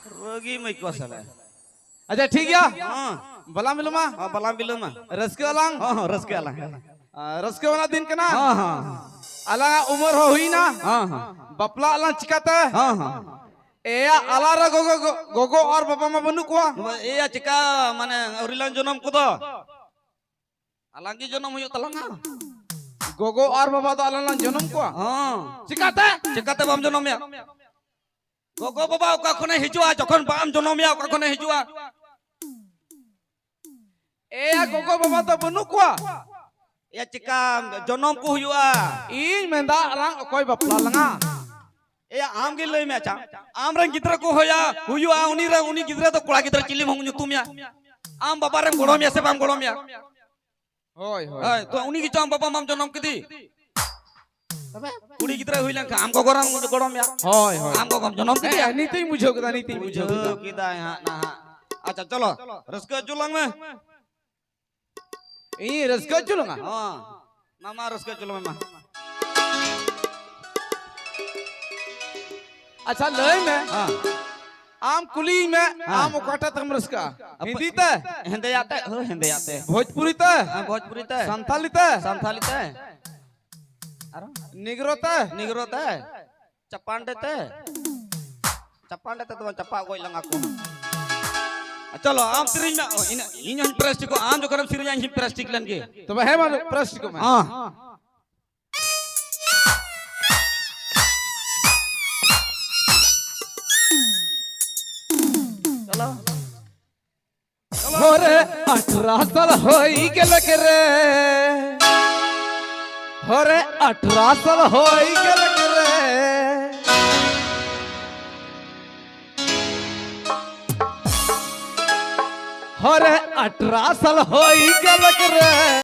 ᱨᱟᱹᱜᱤᱢ ᱟᱹᱭᱠᱟᱹᱣᱟ ᱥᱟᱞᱟ᱾ ᱟᱪᱪᱷᱟ, ᱴᱷᱤᱠ ᱜᱮᱭᱟ᱾ ᱦᱚᱸ᱾ ᱵᱟᱞᱟᱝ ᱵᱤᱞᱚᱢᱟ᱾ ᱦᱚᱸ, ᱵᱟᱞᱟᱝ ᱵᱤᱞᱚᱢᱟ᱾ ᱨᱟᱹᱥᱠᱟᱹ ᱟᱞᱟᱝ᱾ ᱦᱚᱸ, ᱦᱚᱸ, ᱨᱟᱹᱥᱠᱟᱹ ᱟᱞᱟᱝ᱾ ᱟᱨ ᱨᱟᱹᱥᱠᱟᱹ ᱟᱱᱟᱜ ᱫᱤᱱ ᱠᱟᱱᱟ᱾ ᱦᱚᱸ, ᱦᱚᱸ᱾ ᱟᱞᱟᱝᱟᱜ ᱩᱢᱮᱨ ᱦᱚᱸ ᱦᱩᱭᱱᱟ᱾ ᱦᱚᱸ, ᱦᱚᱸ᱾ ᱵᱟᱯᱞᱟᱜ ᱟᱞᱟᱝ ᱪᱤᱠᱟᱛᱮ? ᱦᱚᱸ, ᱦᱚᱸ᱾ ᱮᱭᱟ, ᱟᱞᱟᱝ ᱨᱮ ᱜᱚᱜᱚ, ᱜᱚ-, ᱜᱚᱜᱚ ᱟᱨ ᱵᱟᱵᱟ ᱢᱟ ᱵᱟᱹᱱᱩᱜ ᱠᱚᱣᱟ᱾ ᱮᱭᱟ, ᱪᱤᱠᱟ, ᱢᱟᱱᱮ, ᱟᱹᱣᱨᱤ ᱞᱟᱝ ᱡᱚᱱᱚᱢ ᱠᱚᱫᱚ? ᱟᱞᱟᱝ ᱜᱮ ᱡᱚᱱᱚᱢ ᱦᱩᱭᱩᱜ ᱛᱟᱞᱟᱝᱟ᱾ ᱜᱚᱜᱚ ᱟᱨ ᱵᱟᱵᱟ ᱫᱚ ᱟᱞᱟᱝ ᱞᱟᱝ ᱡᱚᱱᱚᱢ ᱠᱚᱣᱟ? ᱦᱚᱸ᱾ ᱪᱤᱠᱟᱛᱮ? ᱪᱤᱠᱟᱛᱮ ᱵᱟᱢ ᱡᱚᱱᱚᱢᱮᱭᱟ? ᱜᱚᱜᱚ ᱵᱟᱵᱟ ᱚᱠᱟ ᱠᱷᱚᱱᱮ ᱦᱤᱡᱩᱜᱼᱟ? ᱡᱚᱠᱷᱚᱱ ᱵᱟᱢ ᱡᱚᱱᱚᱢᱮᱭᱟ, ᱚᱠᱟ ᱠᱷᱚᱱᱮ ᱦᱤᱡᱩᱜᱼᱟ? ᱮᱭᱟ, ᱜᱚᱜᱚ ᱵᱟᱵᱟ ᱫᱚ ᱵᱟᱹᱱᱩᱜ ᱠᱚᱣᱟ᱾ ᱮᱭᱟ, ᱪᱤᱠᱟ ᱡᱚᱱᱚᱢ ᱠᱚ ᱦᱩᱭᱩᱜᱼᱟ? ᱤᱧ ᱢᱮᱱᱫᱟ, ᱟᱞᱟᱝ ᱚᱠᱚᱭ ᱵᱟᱯᱞᱟ ᱞᱟᱝᱟ? ᱮᱭᱟ, ᱟᱢ ᱜᱮ ᱞᱟᱹᱭ ᱢᱮ, ᱟᱪᱪᱷᱟ, ᱟᱢ ᱨᱮᱱ ᱜᱤᱫᱽᱨᱟᱹ ᱠᱚ ᱦᱩᱭᱟ, ᱦᱩᱭᱩᱜᱼᱟ, ᱩᱱᱤ ᱨᱮ, ᱩᱱᱤ ᱜᱤᱫᱽᱨᱟᱹ ᱫᱚ ᱠᱚᱲᱟ ᱜᱤᱫᱽᱨᱟᱹ ᱪᱤᱞᱤ ᱵᱚᱱ ᱧᱩᱛᱩᱢᱮᱭᱟ? ᱟᱢ ᱵᱟᱵᱟ ᱨᱮᱢ ᱜᱚᱲᱚᱢᱮᱭᱟ ᱥᱮ ᱵᱟᱢ ᱜᱚᱲᱚᱢᱮᱭᱟ? ᱦᱳᱭ, ᱦᱳᱭ᱾ ᱦᱳᱭ, ᱛᱚ ᱩᱱᱤ ᱜᱮᱪᱚ ᱟᱢ ᱵᱟᱵᱟ ᱢᱟᱢ ᱡᱚᱱᱚᱢ ᱠᱮᱫᱮ᱾ ᱛᱚᱵᱮ ᱠᱩᱲᱤ ᱜᱤᱫᱽᱨᱟᱹ ᱦᱩᱭ ᱞᱮᱱᱠᱷᱟᱱ ᱟᱢ ᱜᱚᱜᱚ ᱨᱮᱢ ᱜᱚᱲᱚᱢᱮᱭᱟ᱾ ᱦᱳᱭ, ᱦᱳᱭ᱾ ᱟᱢ ᱜᱚᱜᱚᱢ ᱡᱚᱱᱚᱢ ᱠᱮᱫᱮᱭᱟ᱾ ᱦᱮᱸ, ᱱᱤᱛᱤᱧ ᱵᱩᱡᱷᱟᱹᱣ ᱠᱮᱫᱟ, ᱱᱤᱛᱤᱧ ᱵᱩᱡᱷᱟᱹᱣ ᱵᱩᱡᱷᱟᱹᱣ ᱠᱮᱫᱟ᱾ ᱠᱮᱫᱟᱭ ᱦᱟᱸᱜ ᱱᱟᱦᱟᱜ᱾ ᱟᱪᱪᱷᱟ, ᱪᱚᱞᱚ, ᱨᱟᱹᱥᱠᱟᱹ ᱦᱚᱪᱚ ᱞᱟᱝ ᱢᱮ᱾ ᱤᱧ ᱨᱟᱹᱥᱠᱟᱹ ᱦᱚᱪᱚ ᱞᱟᱝᱟ? ᱦᱚᱸ, ᱢᱟ, ᱢᱟ, ᱨᱟᱹᱥᱠᱟᱹ ᱦᱚᱪᱚ ᱞᱟᱝ ᱢᱮ, ᱢᱟ᱾ ᱟᱪᱪᱷᱟ, ᱞᱟᱹᱭ ᱢᱮ᱾ ᱦᱮᱸ᱾ ᱟᱢ ᱠᱩᱞᱤᱭᱤᱧ ᱢᱮ, ᱦᱮᱸ᱾ ᱟᱢ ᱚᱠᱟᱴᱟᱜ ᱛᱮᱢ ᱨᱟᱹᱥᱠᱟᱹᱜᱼᱟ? ᱟᱯᱮ ᱦᱤᱱᱫᱤ ᱛᱮ? ᱦᱮᱸᱫᱮᱭᱟᱜ ᱛᱮ, ᱦᱳᱭ, ᱦᱮᱸᱫᱮᱭᱟᱜ ᱛᱮ᱾ ᱵᱷᱳᱡᱽᱯᱩᱨᱤ ᱛᱮ? ᱦᱮᱸ, ᱵᱷᱳᱡᱽᱯᱩᱨᱤ ᱛᱮ᱾ ᱥᱟᱱᱛᱟᱞᱤ ᱛᱮ? ᱥᱟᱱᱛᱟᱞᱤ ᱛᱮ᱾ ᱟᱨᱚ? ᱱᱤᱜᱽᱨᱳ ᱛᱮ? ᱱᱤᱜᱽᱨᱳ ᱛᱮ᱾ ᱪᱟᱯᱟᱱᱰᱮ ᱛᱮ᱾ ᱪᱟᱯᱟᱱᱰᱮ ᱛᱮ ᱫᱚ ᱵᱟᱝ, ᱪᱟᱯᱟ ᱜᱚᱡ ᱞᱟᱝᱟ ᱠᱚ᱾ ᱪᱚᱞᱚ, ᱟᱢ ᱥᱮᱨᱮᱧ ᱢᱮ᱾ ᱚ, ᱤᱧ, ᱤᱧ ᱦᱚᱸᱧ ᱯᱨᱮᱥ ᱴᱷᱤᱠᱚᱜᱼᱟ᱾ ᱟᱢ ᱡᱚᱠᱷᱚᱱᱮᱢ ᱥᱮᱨᱮᱧᱟ, ᱤᱧ ᱦᱚᱸᱧ ᱯᱨᱮᱥ ᱴᱷᱤᱠ ᱞᱮᱱ ᱜᱮ᱾ ᱛᱚᱵᱮ ᱦᱮᱸ, ᱢᱟ ᱯᱨᱮᱥ ᱴᱷᱤᱠᱚᱜ ᱢᱮ᱾ ᱦᱮᱸ᱾ ᱪᱚᱞᱚ᱾ ᱦᱚᱨᱮ ᱟᱴᱷᱨᱟ ᱥᱟᱞ ᱦᱩᱭ ᱜᱮᱞ ᱠᱮ ᱨᱮ, ᱦᱚᱨᱮ ᱟᱴᱷᱨᱟ ᱥᱟᱞ ᱦᱩᱭ ᱜᱮᱞ ᱠᱮ ᱨᱮ, ᱦᱚᱨᱮ ᱟᱴᱷᱨᱟ ᱥᱟᱞ ᱦᱩᱭ ᱜᱮᱞ ᱠᱮ ᱨᱮ᱾